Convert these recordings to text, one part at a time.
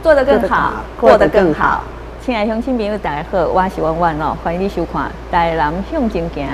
做得更好，過得更好。親愛鄉親朋友，大家好，我是婉婉哦，歡迎你收看《台南向前行》。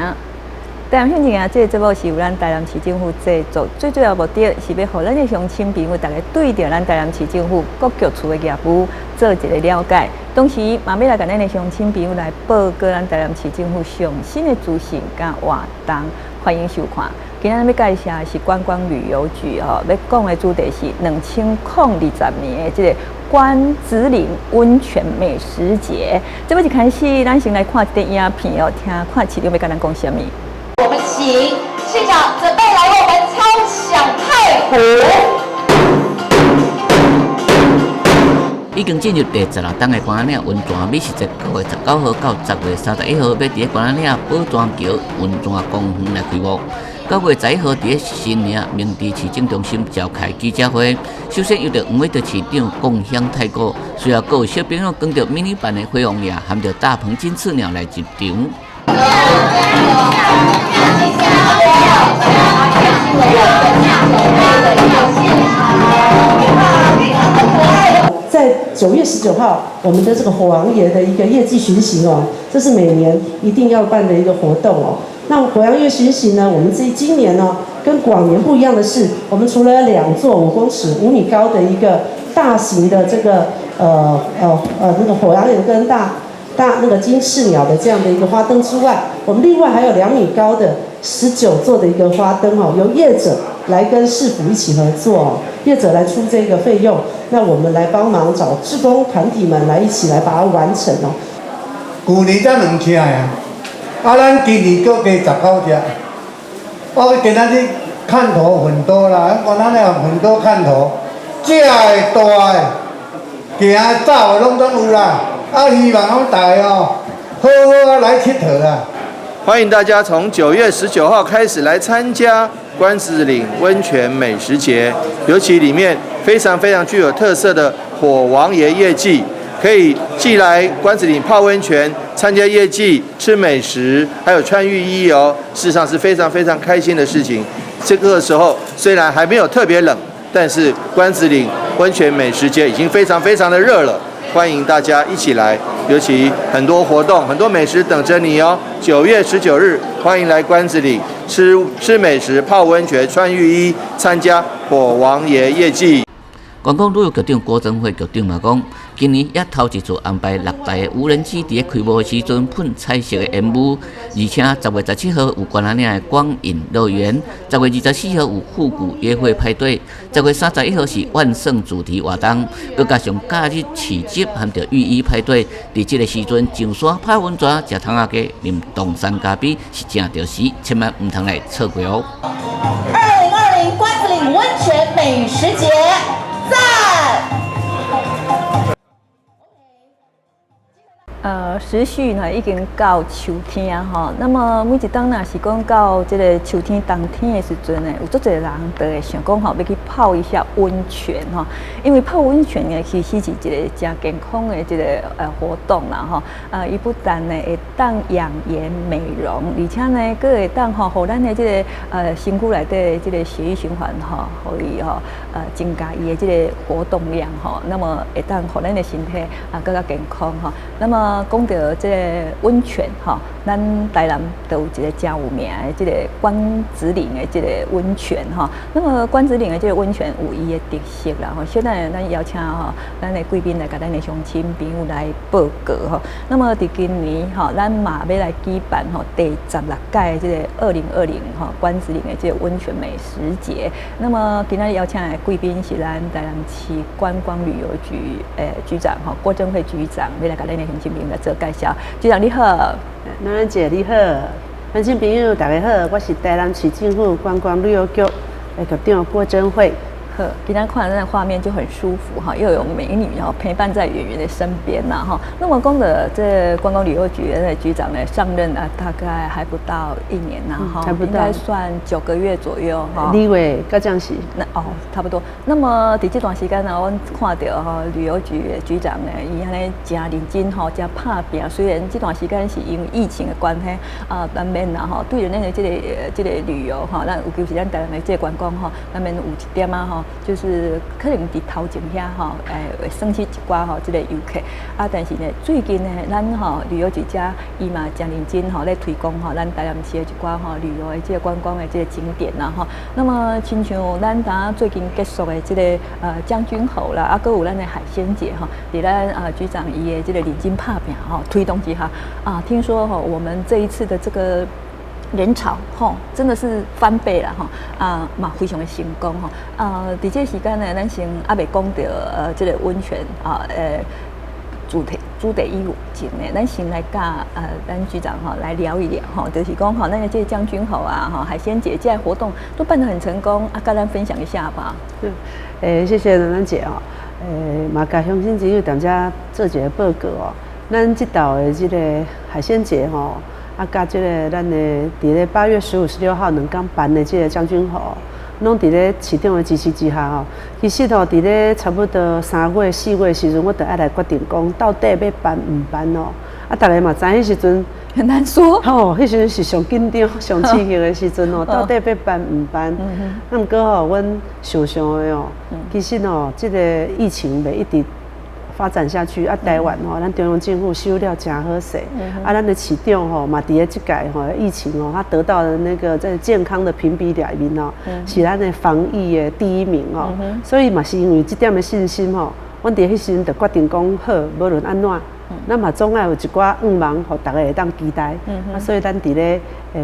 台南向前行這個節目是由咱台南市政府製作，最主要目的是欲予咱的鄉親朋友，逐家對著咱台南市政府各局處的業務做一個了解，同時嘛欲來共咱的鄉親朋友來報告咱台南市政府上新的資訊佮活動，歡迎收看。今仔日欲介紹的是觀光旅遊局吼，欲講的主題是2020年的這個關子嶺溫泉美食節。這欲一開始，咱先來看一段影片哦，聽看市長欲共咱講啥物。我們請市長準備來為我們敲響太鼓。已經進入第16冬的關仔嶺溫泉美食節，9月19號到10月31號，欲佇咧關仔嶺寶泉橋溫泉公園來開幕。9月11號，佇咧新營明治市政中心召開記者會，首先由著黃偉哲市長共響太鼓，隨後閣有小朋友扛著迷你版的火王爺，含著大鵬金翅鳥來入場。在9月19號，我們的這個火王爺的一個夜祭巡行哦，這是每年一定要辦的一個活動哦。那火王爺巡行呢，我們這今年呢，跟往年不一樣的是，我們除了兩座5公尺5米高的一個大型的這個那個火王爺跟大大那個金翅鳥的這樣的一個花燈之外，我們另外還有2米高的19座的一個花燈哦，由業者來跟市府一起合作哦，業者來出這個費用，那我們來幫忙找志工團體們來一起來把它完成哦。舊年才兩車啊，啊，咱今年閣加19隻，我今仔日看頭很多啦，咱關仔嶺很多看頭，食的大的，行走的攏總有啦。啊，希望講大家哦，好好啊來𨑨迌啊！歡迎大家從9月19號開始來參加關子嶺溫泉美食節，尤其裡面非常非常具有特色的火王爺夜祭，可以既來關子嶺泡溫泉、參加夜祭、吃美食，還有穿浴衣哦，事實上是非常非常開心的事情。這個時候雖然還沒有特別冷，但是關子嶺溫泉美食節已經非常非常的熱了。歡迎大家一起來，尤其很多活動、很多美食等着你哦。9月19日，歡迎來關子嶺吃吃美食、泡溫泉、穿浴衣，參加火王爺夜祭。觀光旅遊局長郭貞惠局長嘛講，今年也頭一次安排六台的無人機佇咧開幕的時陣噴彩色的煙霧，而且10月17號有關仔嶺的光影樂園，10月24號有復古約會派對，10月31號是萬聖主題活動，閣加上假日市集含著浴衣派對，佇這個時陣上山泡溫泉、食窗仔雞、啉凍山咖啡是正著時，千萬毋通來錯過哦。2020關子嶺溫泉美食節。讚！時序呢已經到秋天吼，那麼每一冬若是講到這個秋天冬天的時陣呢，有足濟人都會想講吼，欲去泡一下溫泉吼，因為泡溫泉呢其實是一個誠健康的這個活動啦吼，啊，伊不但呢會當養顏美容，而且呢，閣會當吼，予咱的這個身軀內底的這個血液循環吼，予伊吼增加伊的這個活動量吼，那麼會當予咱的身體啊閣較健康吼，那麼講到這個溫泉吼，咱台南就有一個誠有名的這個關子嶺的這個溫泉吼。那麼關子嶺的這個溫泉有伊的特色啦吼。現在咱邀請吼，咱的貴賓來共咱的鄉親朋友來報告吼。那麼佇今年吼，咱嘛欲來舉辦吼第16屆的這個2020吼關子嶺的這個溫泉美食節。那麼今仔日邀請的貴賓是咱台南市觀光旅遊局局長吼郭貞惠局長，欲來共咱的鄉親朋友來做介紹。局長你好。蘭蘭姐你好，鄉親朋友大家好，我是台南市政府觀光旅遊局的局長郭貞惠。好，今天看那畫面就很舒服哈，又有美女哦陪伴在演員的身邊呐哈。那麼講的這觀光旅遊局的局長呢上任啊，大概還不到一年呐哈，應該算9個月左右哈。2月到這樣是。那哦，差不多。那麼佇這段時間呢，阮看著哈旅遊局的局長呢，伊按呢誠認真吼，誠拍拚。雖然這段時間是因為疫情的關係啊，難免啦吼，對咱的這個旅遊哈，咱尤其是咱台灣的這個觀光吼，難免有一點仔吼。就是可能佇頭前遐吼，會算起一寡吼，這个遊客啊，但是呢，最近呢，咱吼旅遊局遮伊嘛誠認真吼咧推廣吼，咱台南市的一寡吼旅遊的這个觀光的這个景點啦吼。那麼親像咱剛最近結束的這个將軍湖啦，啊，閣有咱的海鮮節吼，佇咱局長伊的這个認真拍拚吼推動之下啊，聽說吼我們這一次的這個人潮吼，真的是翻倍了吼啊嘛，非常的成功吼啊！佇這個時間呢，咱先猶未講著這個溫泉啊，主題以前呢，咱先來佮咱局長吼來聊一聊吼，就是講吼，咱的這個將軍湖啊，吼海鮮節這個活動都辦得很成功啊，佮咱分享一下吧。謝謝蘭蘭姐哦，嘛共鄉親朋友踮遮做一个報告哦，咱這道的這個海鮮節吼。啊，佮這个咱的佇咧8月15、16號兩工辦的這个將軍湖，攏佇咧市長的支持之下吼。其實吼，佇咧差不多3月、4月的時陣，我就愛來決定講，到底欲辦毋辦哦。啊，逐家嘛知彼時陣很難說。吼，彼時陣是上緊張、上刺激的時陣哦。到底欲辦毋辦？啊，毋過吼，阮想想的哦，其實吼，這个疫情袂一直發展下去啊！台灣吼，咱中央政府收了誠好勢，啊，咱的市長吼嘛，佇咧這屆吼疫情哦，他得到的那個在健康的評比裡面哦，是咱的防疫的第一名哦，所以嘛是因為這點的信心吼，阮佇彼時陣就決定講好，無論按怎，咱嘛總愛有一寡願望，予逐家會當期待。啊，所以咱佇咧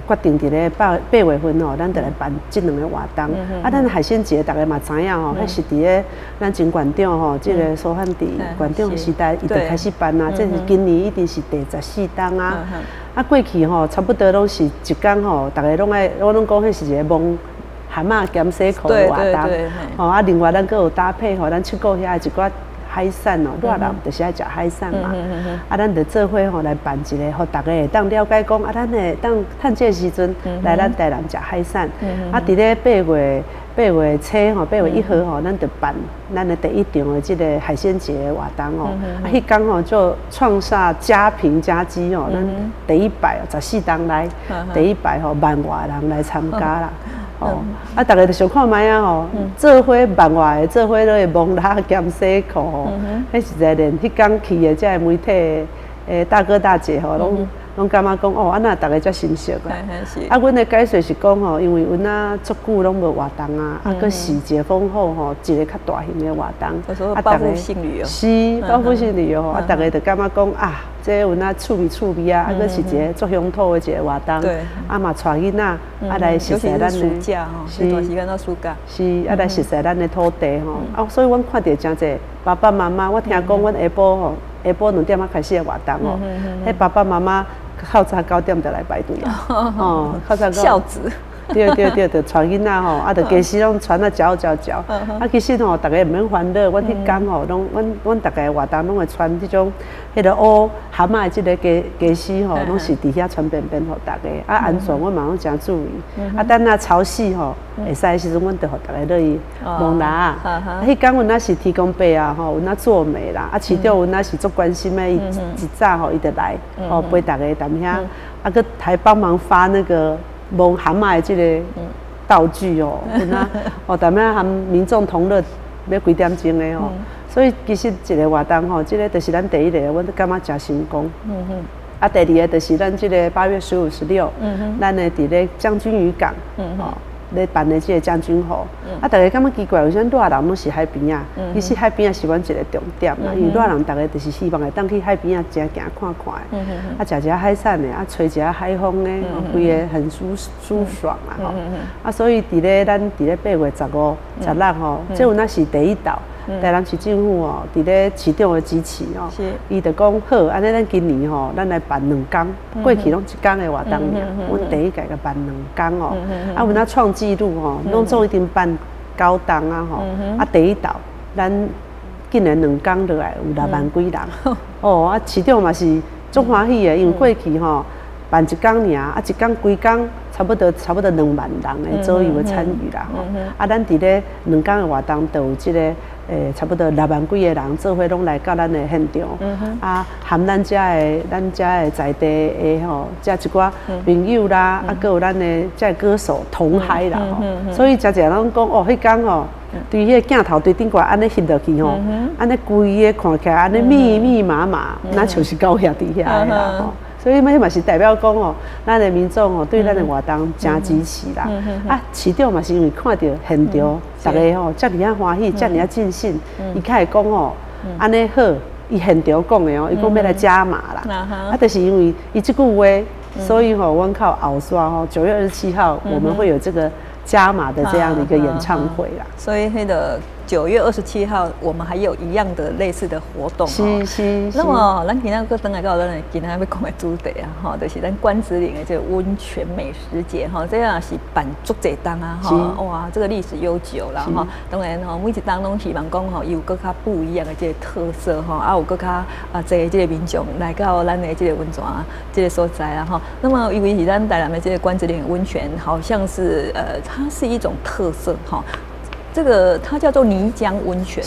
決定佇咧8月份吼，咱就來辦這兩个活動。啊，咱海鮮節逐家嘛知影吼，彼是佇咧咱前縣長吼，這个蘇煥智縣長時代，伊就開始辦啊。這是今年已經是第14冬啊。啊，過去吼，差不多攏是一工吼，逐家攏愛，我攏講彼是一个摸蚶仔兼洗褲的活動。吼啊，另外咱閣有搭配吼，咱七股遐一寡海產哦，熱人就是愛食海產嘛。啊，咱就做伙吼來辦一个，予逐家會當了解講，啊，咱會當趁這个時陣來咱台南食海產。啊，佇咧8月初吼，8月1號吼，咱就辦咱的第一場的這个海鮮節的活動哦。啊，彼工吼就創下佳評佳績哦，咱第一擺14冬來第一擺吼萬外人來參加啦。哦，啊，逐家就想看覓啊吼，做伙萬外个做伙落去摸蜊兼洗褲吼，彼實在連彼工去的這个媒體的大哥大姐吼，攏感覺講哦，按怎逐家遮心熟啊？啊，阮的解說是講吼，因為阮啊足久攏無活動啊，啊，閣是解封後吼，一个較大型的活動，啊，報復性旅遊，是報復性旅遊吼，啊，逐家就感覺講啊，這有影趣味趣味啊，啊，閣是一个足鄉土的一个活動，啊嘛帶囡仔啊來熟悉咱的，暑假吼，這段時間到暑假，是啊來熟悉咱的土地吼，啊，所以阮看著誠濟爸爸媽媽，我聽講阮下晡吼，下晡2點仔開始的活動吼，彼爸爸媽媽較早9點就來排隊啊，哦，較早孝子。對對對，就帶囡仔吼，啊，就家私攏穿啊焦焦焦，啊，其實吼，逐家毋免煩惱，阮彼工吼，攏阮阮逐家活動攏會穿這種彼个烏蚶仔的這个家私吼，攏是佇遐傳便便予逐家，啊，安全阮嘛攏誠注意，啊，等啊潮汐吼會使的時陣，阮就予逐家落去摸蜊仔。啊，彼工阮若是天公伯啊吼，有影做媒啦，啊，市長有影是足關心的，伊一早吼伊就來，吼陪逐家踮遐，啊，閣還幫忙發那個摸蚶仔的這个道具哦，有影哦，踮遐和民眾同樂，欲幾點鐘的吼，所以其實一个活動吼，這个就是咱第一个，阮都感覺誠成功。啊，第二个就是咱這个8月15、16，咱的佇咧將軍漁港，哦，咧辦的這个將軍湖。啊，逐家感覺奇怪，為啥熱人攏是海邊仔？其實海邊仔是阮一个重點啦，因為熱人逐家就是希望會當去海邊仔行行看看的，啊，食食海產的，啊，吹一下海風的，規个很舒爽啊吼。啊，所以佇咧咱佇咧8月15、16吼，這有影是第一道。台南市政府哦，佇咧市長的支持哦，伊就講好，按呢咱今年吼，咱來辦兩工，過去攏一工的活動爾，阮第一屆共辦兩工哦，啊，有影創紀錄吼，攏總已經辦9冬啊吼，啊，第一道咱竟然兩工落來有6萬幾人，哦，啊，市長嘛是足歡喜的，因為過去吼辦一工爾，啊，一工規工差不多2萬人的左右的參與啦吼，啊，咱佇咧兩工的活動就有這个差不多6萬幾个人做伙攏來到咱的現場，啊，含咱遮的在地的吼，遮一寡朋友啦，啊，閣有咱的遮歌手同嗨啦吼，所以誠濟人攏講哦，彼工吼，對彼个鏡頭對頂懸按呢翕落去吼，按呢規个看起來按呢密密麻麻，若像是狗徛佇遐的啦吼。所以嘛，嘛是代表講吼，咱的民眾吼對咱的活動誠支持啦。啊，市長嘛是因為看著現場，逐家吼遮爾仔歡喜，遮爾仔盡興，伊較會講吼，按呢好，伊現場講的哦，伊講欲來加碼啦。啊，就是因為伊這句話，所以吼，阮靠後續吼，9月27號我們會有這個加碼的這樣的一個演唱會啦。所以彼个九月二十七號，我們還有一樣的類似的活動。是是。那麼，咱今仔閣轉來到咱今仔欲講的主題啊，吼，就是咱關子嶺的這個溫泉美食節，吼，這也是辦足濟冬啊，吼，哇，這個歷史悠久啦，吼。當然吼，每一冬攏希望講吼，有閣較不一樣的這個特色，吼，啊，有閣較啊濟這個民眾來到咱的這個溫泉這個所在啦，吼。那麼，因為是咱台南的這個關子嶺溫泉，好像是它是一種特色，哈。這個它叫做泥漿溫泉，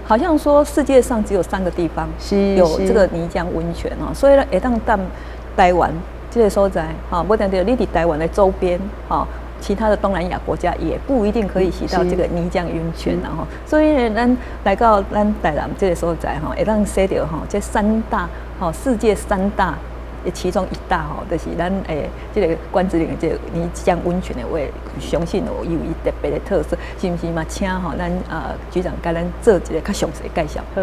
好像說世界上只有三個地方有這個泥漿溫泉哦，所以呢，會當佇台灣這個所在，哈，無定著你佇台灣的周邊，哈，其他的東南亞國家也不一定可以洗到這個泥漿溫泉，然後，所以呢，咱來到咱台南這個所在，哈，會當洗著吼，這三大，吼，世界三大其中一大吼，就是咱欸這個關子嶺的這個泥漿溫泉的話，相信有伊有伊特別的特色，是毋是嘛？請吼咱局長共咱做一個較詳細介紹。好，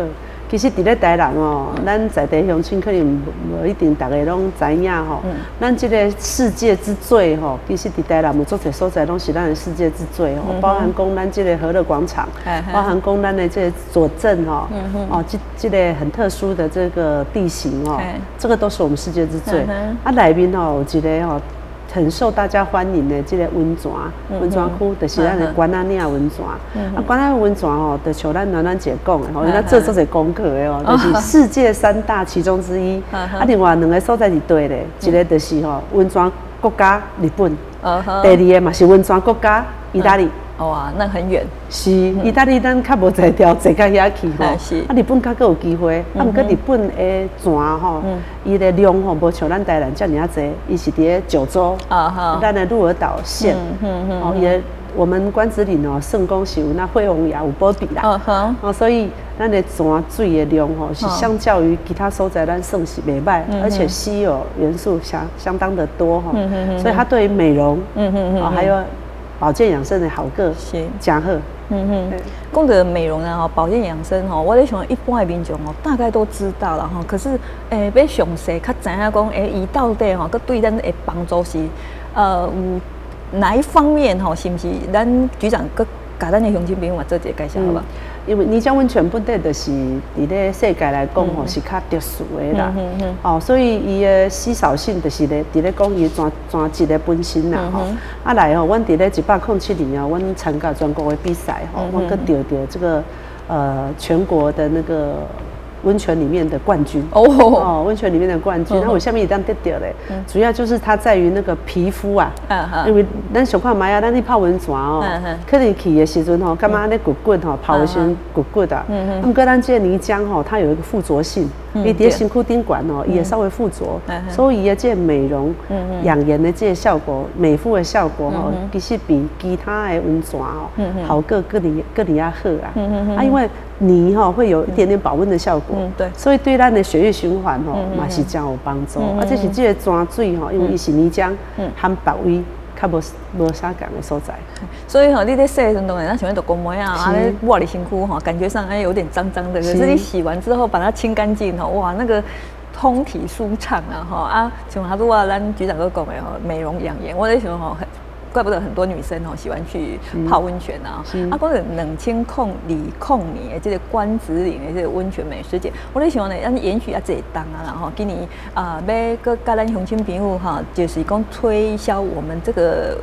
其實佇咧台南哦，咱在地鄉親可能無一定逐家攏知影吼。咱這個世界之最吼，其實佇台南有足濟所在攏是咱的世界之最吼，包含講咱這個和樂廣場，包含講咱的這個左鎮吼，哦，這個很特殊的這個地形哦，這個都是我們世界之最。啊，內面吼有一個吼很受大家歡迎的這個溫泉，溫泉區就是咱的關仔嶺溫泉。啊，關仔嶺溫泉吼，就像咱暖暖姐講的吼，伊咧做足濟功課的哦，就是世界三大其中之一。啊，另外兩個所在佇佗咧，一個就是吼溫泉國家日本，第二個嘛是溫泉國家意大利。哇，那很遠。是，意大利咱較無坐條坐到遐去吼。啊，日本較閣有機會。啊，毋過日本的泉吼，伊的量吼無像咱台南遮爾仔濟，伊是佇咧九州，咱的鹿兒島縣。哦，伊的我們關子嶺哦，算講是有那惠王爺有保庇啦。哦，所以咱的泉水的量吼是相較於其他所在，咱算是袂䆀，而且稀有元素相當的多吼。所以它對於美容，哦，還有保健養生的效果誠好。嗯哼，講著美容啊，保健養生吼，我咧想一般的民眾哦，大概都知道了吼。可是，欸，欲詳細較知影講，欸，伊到底吼，閣對咱的幫助是，有哪一方面吼？是毋是咱局長閣共咱的鄉親朋友嘛做一個介紹好無？因為泥漿溫泉本底就是佇咧世界來講吼是較特殊的啦，哦，所以伊的稀少性就是咧佇咧講伊泉質的本身啦吼。啊來吼，阮佇咧107年哦，阮參加全國的比賽吼，阮閣得著這個全國的那個溫泉裡面的冠軍哦，溫泉裡面的冠軍。那為啥物會當得著咧？主要就是它在於那個皮膚啊，因為咱想看覓啊，咱去泡溫泉哦，可能去的時陣吼，感覺按呢滾滾吼，泡的時陣滾滾啊。毋過咱這個泥漿吼，它有一個附着性，伊佇身軀頂懸哦，伊會稍微附着，所以伊的這個美容、養顏的這個效果、美膚的效果吼，其實比其他的溫泉哦，效果閣爾閣爾仔好啊。啊，因為泥吼會有一點點保溫的效果，所以對咱的血液循環吼嘛是誠有幫助。啊，這是這個泉水吼，因為伊是泥漿，和別位較無無啥仝的所在。所以吼，你咧洗的時陣，當然咱像咧塗膏糜仔啊，咧抹佇身軀吼，感覺上哎有點髒髒的。可是你洗完之後把它清乾淨吼，哇，那個通體舒暢啊吼啊，像頭拄仔咱局長閣講的吼，美容養顏，我咧想吼，怪不得很多女生哦喜歡去泡溫泉啊。啊，講著2002年的這個關子嶺的這個溫泉美食節，我咧想呢，咱延續遮濟冬啊，然後今年啊，欲閣共咱鄉親朋友哈，就是講推銷我們這個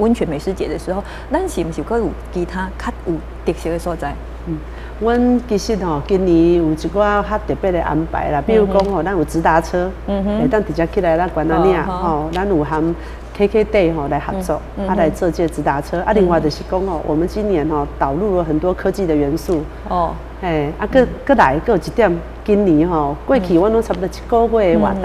溫泉美食節的時候，咱是毋是閣有其他較有特色的所在？嗯，阮其實吼，今年有一寡較特別的安排啦，比如講吼，咱有直達車，會當直接起來咱關仔嶺吼，咱有和 KKday 吼來合作，啊來做這個直達車。啊，另外就是講吼，我們今年吼導入了很多科技的元素。哦，嘿，啊，閣閣來閣有一點，今年吼過去阮攏差不多一個月的活動，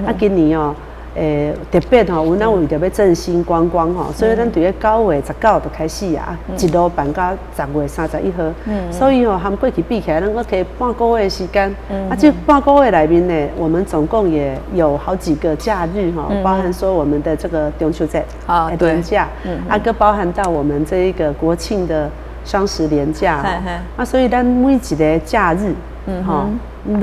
啊，今年哦。特別吼，阮咱為著欲振興觀光吼，所以咱佇咧9月19就開始啊，一路辦到10月31號。所以吼，含過去比起來，咱閣加半個月的時間。啊，這半個月內面呢，我們總共也有好幾個假日吼，包含說我們的這個中秋節連假，啊，閣包含到我們這一個國慶的雙十連假。啊，所以咱每一個假日，吼，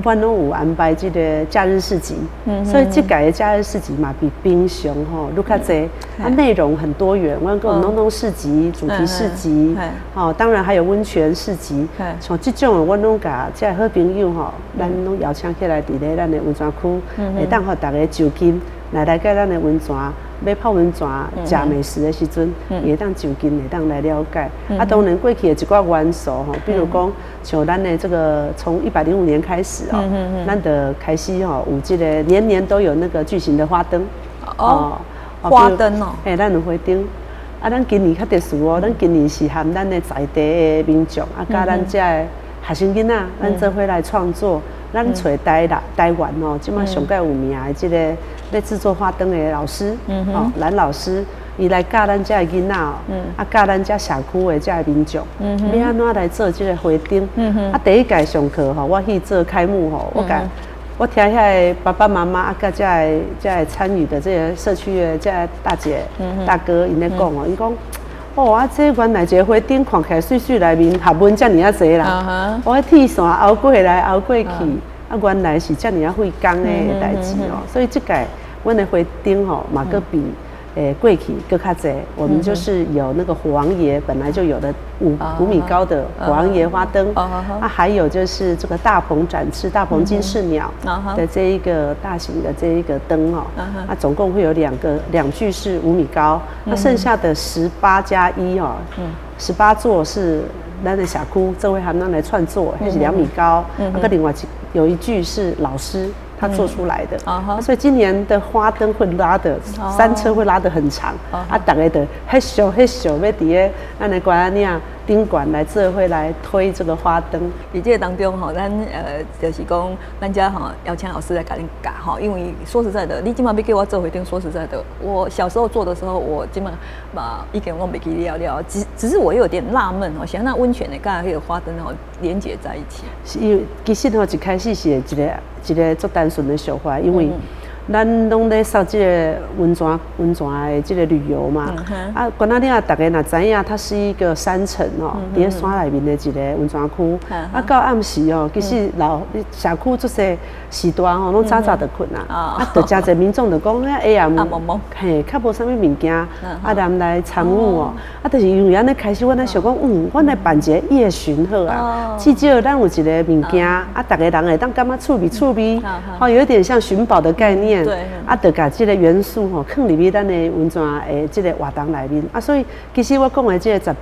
阮攏有安排這個假日市集，所以這屆的假日市集嘛，比平常吼閣較濟，啊，內容很多元，阮閣有農農市集、主題市集，吼，當然還有溫泉市集，像這種阮攏共這个好朋友吼，咱攏邀請起來佇咧咱的溫泉區，會當予逐家就近來來佮咱的溫泉，欲泡溫泉、食美食的時陣，會當就近會當來了解。啊，當然過去的一寡元素吼，比如講像咱的這個從105年開始哦，咱就開始吼有這個年年都有那個巨型的花燈。哦，花燈哦。嘿，咱有花燈。啊，咱今年較特殊哦，咱今年是和咱的在地的民眾啊，佮咱遮的學生囡仔，咱做伙來創作。咱揣台啦台灣哦，這馬上蓋有名的這個咧製作花燈的老師，哦，藍老師，伊來教咱遮的囡仔哦，啊教咱遮社區的遮的民眾，欲按怎來做這個花燈。啊，第一屆上課吼，我去做開幕吼，我共我聽遐个爸爸媽媽啊，佮遮个參與的這個社區的遮个大姐大哥𪜶咧講哦，伊講，哦，啊，這原來一個花燈看起來媠媠內面學問遮爾仔濟啦！我鐵線拗過來拗過去，啊，原來是遮爾仔費工的代誌哦。所以這屆阮的花燈吼，嘛閣比過去閣較濟。我們就是有那個火王爺本來就有的5米高的火王爺花燈，啊，還有就是這個大鵬展翅、大鵬金翅鳥的這一個大型的這一個燈哦，啊，總共會有兩個兩具是5米高，那剩下的18加1哦，18座是咱的社區做伙和咱來創作，彼是2米高，啊，閣另外有一具是老師他做出來的，所以今年的花燈會拉的三車會拉得很長，啊，逐家就彼想彼想欲佇咧咱的關仔嶺賓館來做伙來推這個花燈。佇這個當中吼，咱就是講，咱遮吼邀請老師來共恁教吼，因為說實在的，你這馬欲叫我做花燈，說實在的，我小時候做的時候，我這馬嘛已經攏袂記了了，只是我有點納悶吼，像那溫泉的佮彼個花燈吼連結在一起。是因為其實吼一開始是一個一個足單純的想法，因為咱攏咧掃這個溫泉的這個旅遊嘛，啊，關仔嶺逐家若知影，它是一個山城哦，佇咧山內面的一個溫泉區。啊，到暗時哦，其實老社區足濟時段吼，攏早早就睏啊，啊，就誠濟民眾就講，遐下暗，嘿，較無啥物物件，啊，人來參與哦，啊，就是因為按呢開始，阮咧想講，阮來辦一個夜巡好啊，至少咱有一個物件，啊，逐家人會當感覺趣味趣味，吼，有一點像尋寶的概念。啊，就共這個元素吼，囥入去咱的溫泉的這個活動內面。啊，所以其實我講的這個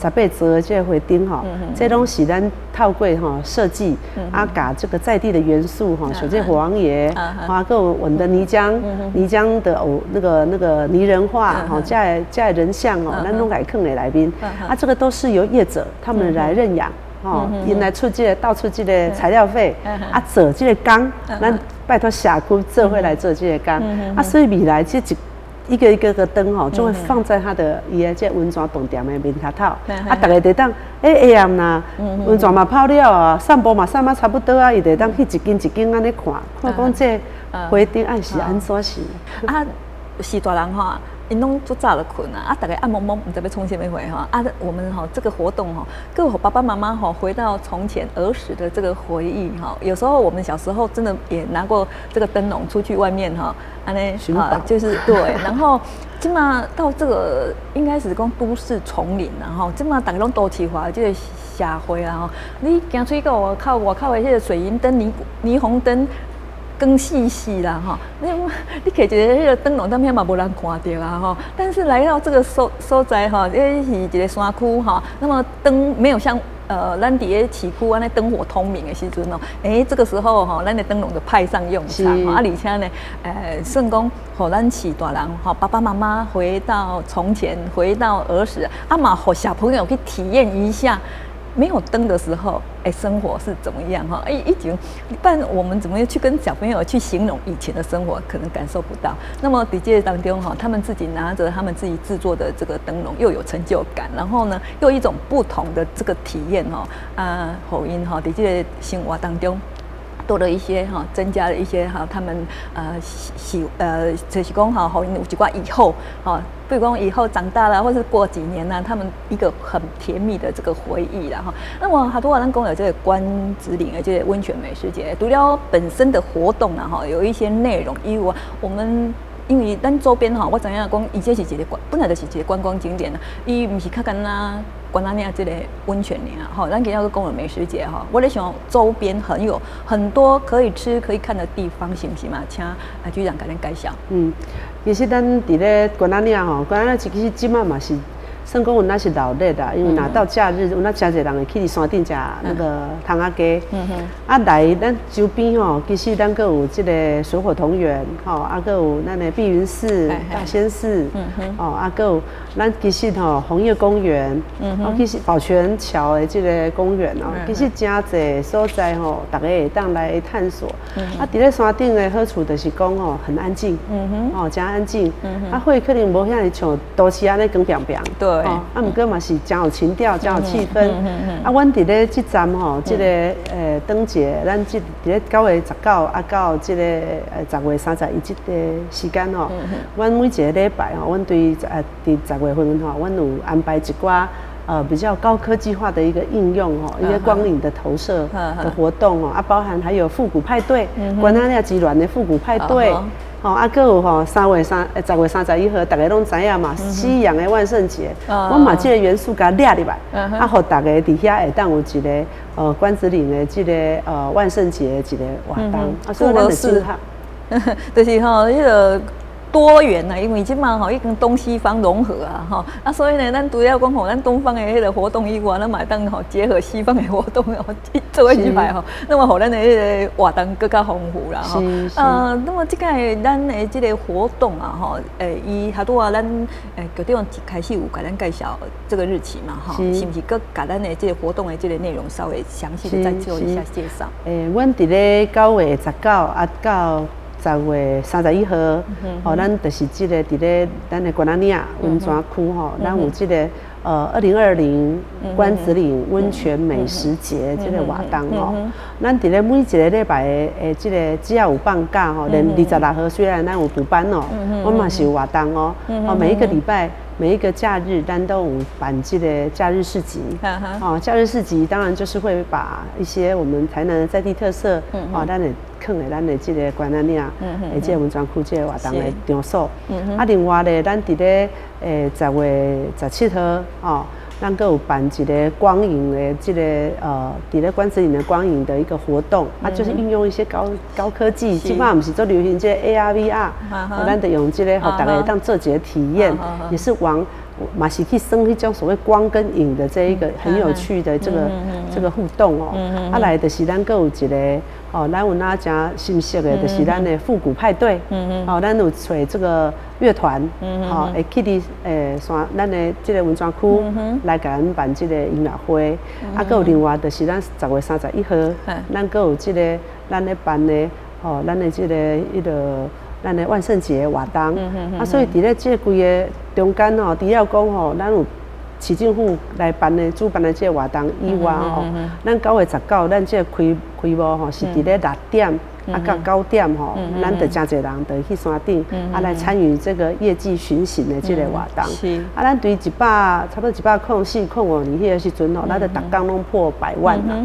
18座的這個花燈吼，這攏是咱透過吼設計，啊，共這個在地的元素吼，像這個火王爺，啊，閣有我們的泥漿的偶那個擬人畫，吼，遮个人像哦，咱攏共囥佇內面。啊，這個都是由業者他們來認養，吼，𪜶來出這個倒出這個材料費，啊，做這個工，咱拜託社區做伙來做這個工，啊，所以未來這一個一個個燈吼，就會放在它的伊的這溫泉飯店的門頭頭，啊，逐家就當欸下暗若溫泉嘛泡了啊，散步嘛散啊差不多啊，伊就當去一間一間按呢看，看講這花燈愛是按怎是。啊，是大人吼，𪜶攏足早就睏啊，啊，逐家暗濛濛，毋知欲創啥物貨吼。啊，我們吼這個活動吼，閣予爸爸媽媽吼回到從前兒時的這個回憶吼。有時候我們小時候真的也拿過這個燈籠出去外面吼，按呢啊，就是對。然後這馬到這個應該是講都市叢林啦吼，這馬逐家攏都市化這個社會啦吼，你行出去到外口的彼個水銀燈、霓虹燈，光死死啦吼，你提一個彼個燈籠，踮遐嘛無人看著啊吼。但是來到這個所在吼，這是一個山區吼，那麼燈沒有像咱佇咧市區按呢燈火通明的時陣哦，欸，這個時候吼，咱的燈籠就派上用場啊，而且呢，算講予咱市大人吼，爸爸媽媽回到從前，回到兒時，啊嘛，予小朋友去體驗一下。沒有燈的時候，哎，生活是怎麼樣哈？哎，以前一般我們怎麼樣去跟小朋友去形容以前的生活，可能感受不到。那麼佇這當中哈，他們自己拿着他們自己製作的這個燈籠，又有成就感，然後呢，又一種不同的這個體驗哈。啊，予𪜶哈，佇這個生活當中，多了一些哈，增加了一些哈，他們喜，就是講哈，予𪜶有一寡以後哈，比如講以後長大了，或是過幾年呢，他們一個很甜蜜的這個回憶啦哈。那麼好多人講有這個關子嶺的這個溫泉美食節，除了本身的活動啦哈，有一些內容，因為我們因為咱周邊哈，我知影講，伊這是一個觀，本來就是一個觀光景點啦，伊毋是較干焦關仔嶺這個溫泉爾吼，咱今仔閣講的美食節吼，我咧想周邊很有很多可以吃可以看的地方，是毋是嘛？請啊局長共咱介紹。嗯，其實咱佇咧關仔嶺吼，關仔嶺其實這馬嘛是算講有若是鬧熱啦，因為若到假日，有若誠濟人會去佇山頂食那個窗仔雞。啊來，咱周邊吼，其實咱閣有這個水火同源，吼，啊閣有咱的碧雲寺、大仙寺，哦，啊閣有咱其實吼紅葉公園，哦，其實寶泉橋的這個公園哦，其實誠濟所在吼，逐家會當來探索。啊，佇咧山頂的好處就是講吼，很安靜，哦，誠安靜。啊，火可能無遐爾像都市按呢光爿爿。啊，毋過嘛是誠有情調，誠有氣氛。啊，阮佇咧這站吼，這個燈節，咱這佇咧9月19啊到這個10月31這個時間吼，阮每一個禮拜吼，阮對佇10月份吼，阮有安排一寡比較高科技化的一個應用吼，一個光影的投射的活動哦，啊，包含還有復古派對，關仔嶺之巒的復古派對。吼啊，閣有吼3月3，10月31號，逐家攏知影嘛，西洋的萬聖節，阮嘛這個元素共掠入來，啊，予逐家佇遐會當有一個關子嶺的這個萬聖節一個活動，啊，所以咱就真就是吼，彼個多元啊，因為這馬吼已經東西方融合啊，吼啊，所以呢，咱除了講吼，咱東方的彼個活動以外，咱嘛會當吼結合西方的活動哦，做伙入來吼，那麼予咱的彼個活動閣較豐富啦，吼。那麼這個咱的這個活動啊，吼，伊拄仔咱局長一開始有共咱介紹這個日期嘛，吼，是毋是閣共咱的這個活動的這個內容稍微詳細的再做一下介紹？阮佇咧9月19啊到10月31號，吼，咱就是這個佇咧咱的關仔嶺溫泉區吼，咱有這個2020關子嶺溫泉美食節這個活動吼。咱佇咧每一個禮拜的這個只要有放假吼，連26號雖然咱有補班哦，我嘛是有活動哦。哦，每一個禮拜，每一個假日，咱都有辦這個假日市集。哦，假日市集當然就是會把一些我們台南的在地特色，哦，咱會囥佇咱的這個關仔嶺，的這個溫泉區這個活動的場所。啊，另外咧，咱佇咧10月17號，哦，咱閣有辦一個光影的這個佇咧關子嶺的光影的一個活動，啊，就是運用一些高科技，這馬毋是足流行這個 AR、VR，咱就用這個，予逐家會當做一個體驗，也是往嘛是去耍彼種所謂光跟影的這一個很有趣的這個互動哦。啊來就是咱閣有一個哦，咱有哪誠新式的，就是咱的復古派對。哦，咱有揣這個樂團，吼，會去佇山咱的這個溫泉區來共咱辦這個音樂會。啊，閣有另外就是咱10月31號，咱閣有這個咱咧辦的，吼，咱的這個彼個咱的萬聖節活動。啊，所以佇咧這規个中間吼，除了講吼，咱有市政府來辦的主辦的這個活動以外吼，咱9月19，咱這個開幕吼是佇咧6點啊到9點吼，咱就誠濟人就去山頂啊來參與這個夜祭巡行的這個活動。啊，咱對差不多104、05年彼個時陣吼，咱就逐工攏破百萬啦。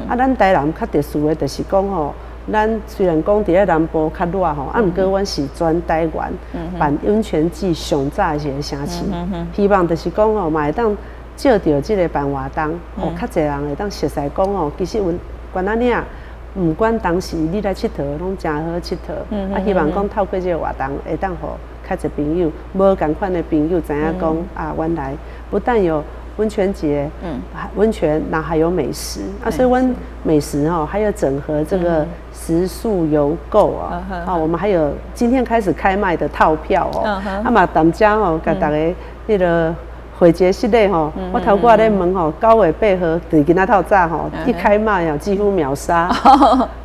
啊，咱台南較特殊的就是講吼，咱雖然講佇咧南部較熱吼，啊，毋過阮是全台灣辦溫泉季上早的一個城市。希望就是講吼，嘛會當藉著這個辦活動，予較濟人會當熟似講吼，其實阮關仔嶺，毋管當時你來𨑨迌，攏誠好𨑨迌。啊，希望講透過這個活動，會當予較濟朋友，無仝款的朋友知影講啊，原來不但有溫泉節，溫泉，那還有美食啊，所以阮美食吼，還有整合這個食宿遊購啊，啊，我們還有今天開始開賣的套票哦，啊嘛，踮遮吼，共逐家彼個火節系列吼，我頭拄仔咧問吼，9月8號就是今仔透早吼，一開賣啊，幾乎秒殺。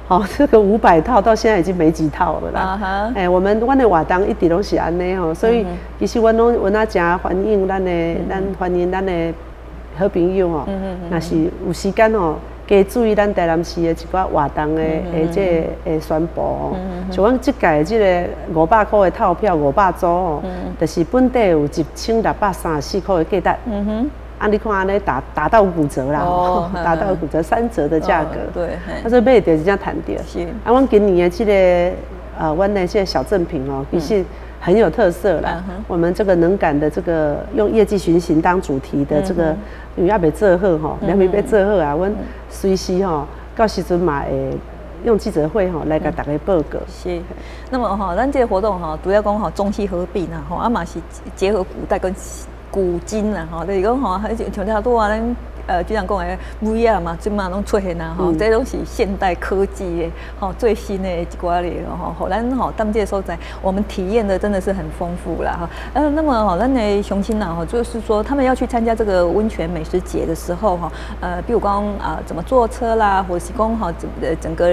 好，這個500套到現在已經沒幾套了啦。欸，我們阮的活動一直攏是按呢吼，所以其實阮攏阮也誠歡迎咱的，咱歡迎咱的好朋友吼，若是有時間吼，加注意咱台南市的一寡活動的這個的宣布吼。像阮這屆這個500箍的套票500組吼，就是本底有1634塊的價值。啊，你看按呢打到骨折啦，打到骨折3折的價格。啊，所以買著真正趁著。啊，阮今年的這個阮的這個小贈品哦，其實很有特色啦。我們這個能感的這個用夜祭巡行當主題的這個，因為猶未做好吼，猶未欲做好啊，阮隨時吼到時陣嘛會用記者會吼來共大家報告。是，那麼吼，咱這個活動吼，主要講吼中西合璧啦，吼，啊嘛是結合古代跟古今啦，吼，就是講吼，像拄仔啊，咱局長講的鐳仔嘛，這馬攏出現啊，吼，這攏是現代科技的吼最新的一寡咧吼，予咱吼踮這個所在，我們體驗的真的是很豐富啦，哈。那麼吼，咱的鄉親啊，吼，就是說他們要去參加這個溫泉美食節的時候，哈，比如講啊，怎麼坐車啦，或是講吼，整個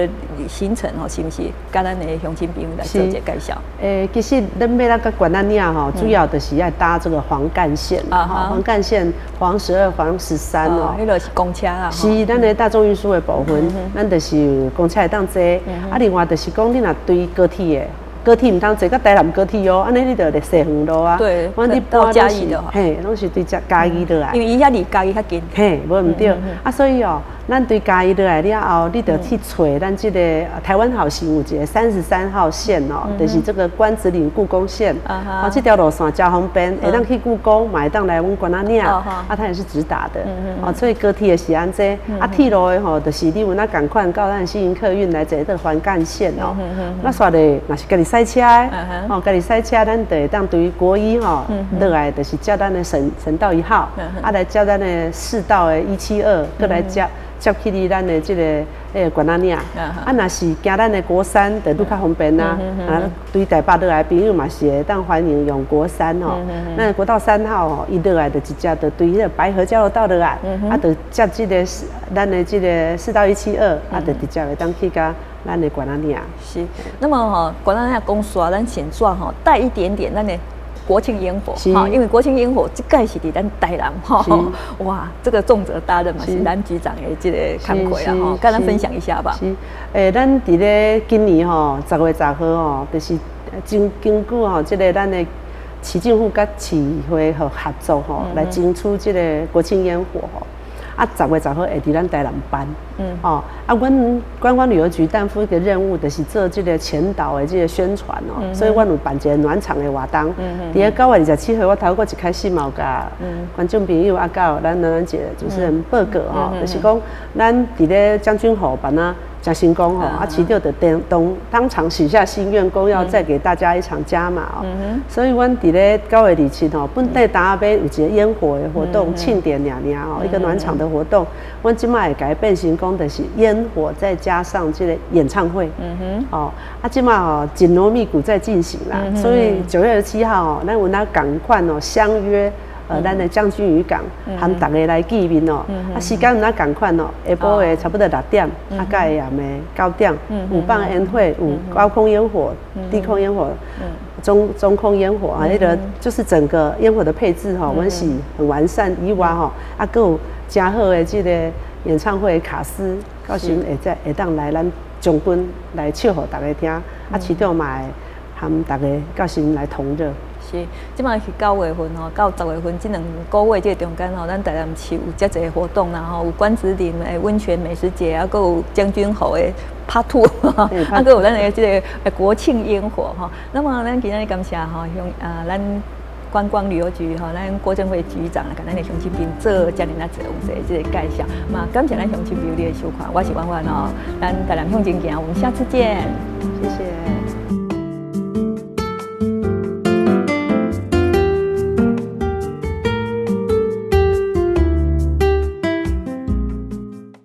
行程吼，是毋是佮咱的鄉親朋友來做一個介紹？欸，其實咱欲來到關仔嶺吼，主要就是愛搭這個黃幹線，黃幹線黃12、黃13哦。彼個是公車啊，是咱的大眾運輸的部分，咱就是公車會當坐。啊，另外就是講，你若對高鐵的，高鐵毋通坐到台南高鐵哦，按呢你就佇西園路啊。對，到嘉義的。嘿，攏是對嘉義落來。因為伊遐離嘉義較近。嘿，無毋對。啊，所以哦，咱對嘉義落來了後，你就去揣咱這個台灣好行有一個33號線哦，就是這個關子嶺故宮線。啊，這條路線誠方便，會當去故宮，嘛會當來阮關仔嶺。啊，它也是直達的。哦，所以高鐵的是按呢。啊，鐵路的吼，就是你有那仝款到咱新營客運來坐這個環幹線哦。那煞咧，若是家己駛車的，吼，家己駛車，咱就會當對國一吼落來，就是接咱的省道1號，啊來接咱的市道的172，閣來接。接去佇咱的這個關仔嶺，啊，若是行咱的國三，就愈較方便啦。啊，對台北落來朋友嘛是會當歡迎用國三吼。那國道3號吼，伊落來就直接就對彼個白河交流道落來，啊，就接這個咱的這個市道172，啊，就直接會當去到咱的關仔嶺。是，那麼吼，關仔嶺講煞，咱先煞吼帶一點點咱的國慶煙火哈，因為國慶煙火這屆是佇咱台南哈，哇，這個重責大任嘛是咱局長的這個工課啊吼，跟咱分享一下吧。是，欸，咱佇咧今年吼10月10號吼，就是經根據吼這個咱的市政府佮市會合作吼，來爭取這個國慶煙火吼。啊，10月10號會佇咱台南辦，哦，啊，阮觀光旅遊局擔負一個任務，就是做這個前導的這個宣傳哦，所以阮有辦一個暖場的活動。佇咧9月27號，我頭拄一開始嘛有共觀眾朋友啊，佮咱暖暖姐主持人報告吼，就是講咱佇咧將軍湖辦啊。誠成功吼，啊，市長就當場許下心願，講要再給大家一場加碼哦。所以，阮佇咧9月27吼，本底當仔欲有一個煙火的活動慶典爾爾吼，一個暖場的活動。阮這擺會共伊變成講，就是煙火再加上這個演唱會。哦，啊，這擺吼緊鑼密鼓在進行啦。所以9月27號哦，咱有那仝款哦相約。咱的將軍漁港，和大家來見面哦。啊，時間有哪仝款哦？下晡的差不多6點，啊，到下暗的9點，有放煙火，有高空煙火、低空煙火、中空煙火啊，彼個就是整個煙火的配置吼，阮是很完善以外吼，啊，閣有誠好的這個演唱會卡司，到時會在會當來咱將軍來唱予大家聽，啊，市長嘛會和大家到時來同樂。是，這擺是9月份吼，到10月份這2個月這個中間吼，咱台南市有遮濟活動啦吼，有關子嶺的溫泉美食節，啊，閣有將軍湖的 Part Two，啊，閣有咱的這個國慶煙火吼。那麼咱今仔日感謝吼，鄉啊，咱觀光旅遊局吼，咱郭政會局長來共咱的鄉親朋友做遮爾啊濟詳細這個介紹。嘛，感謝咱鄉親朋友的收看，我是婉婉哦，咱台南向前行，我們下次見，謝謝。